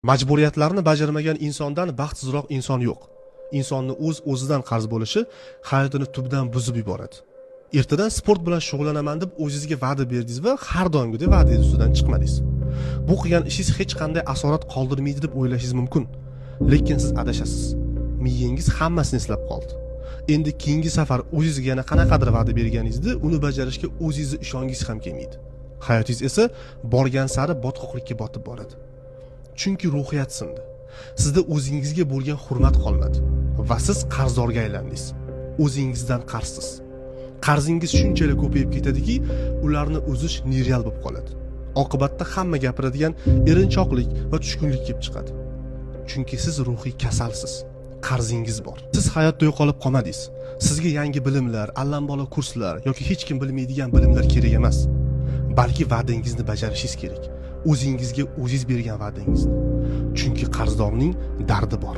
Majburiyatlarni bajarmagan insondan baxtsizroq inson yo'q. Insonni o'z o'zidan qarz bo'lishi hayotini tubdan buzib yuboradi. Ertadan sport bilan shug'ullanaman deb o'zingizga va'da berdingiz va har doimgidek va'dangiz ustidan chiqmadingiz. Bu qilgan ishingiz hech qanday asorat qoldirmaydi deb o'ylashingiz mumkin. Lekin siz adashasiz. Miyangiz hammasini eslab qoldi. Endi keyingi safar o'zingizga yana qanaqadir va'da berganingizda uni bajarishga o'zingizni ishongingiz ham kelmaydi. Hayotingiz esa borgan sari botqoqlikka botib boradi. Chunki ruhiyat sindi. Sizda o'zingizga bo'lgan hurmat qolmadi va siz qarzdorga aylandingiz. O'zingizdan qarzsiz. Qarzingiz shunchalik ko'payib ketadiki, ularni uzish nereal bo'lib qoladi. Oqibatda hamma gapiradigan erinchoqlik va tushkunlik kelib chiqadi. Chunki siz ruhiy kasalsiz. Qarzingiz bor. Siz hayotda yo'qolib qolmadingiz. Sizga yangi bilimlar, allambalo kurslar yoki hech kim bilmaydigan bilimlar kerak emas. Balki va'dangizni bajarishingiz kerak. O'zingizga o'zingiz bergan va'dangizni. Chunki qarzdorning dardi bor.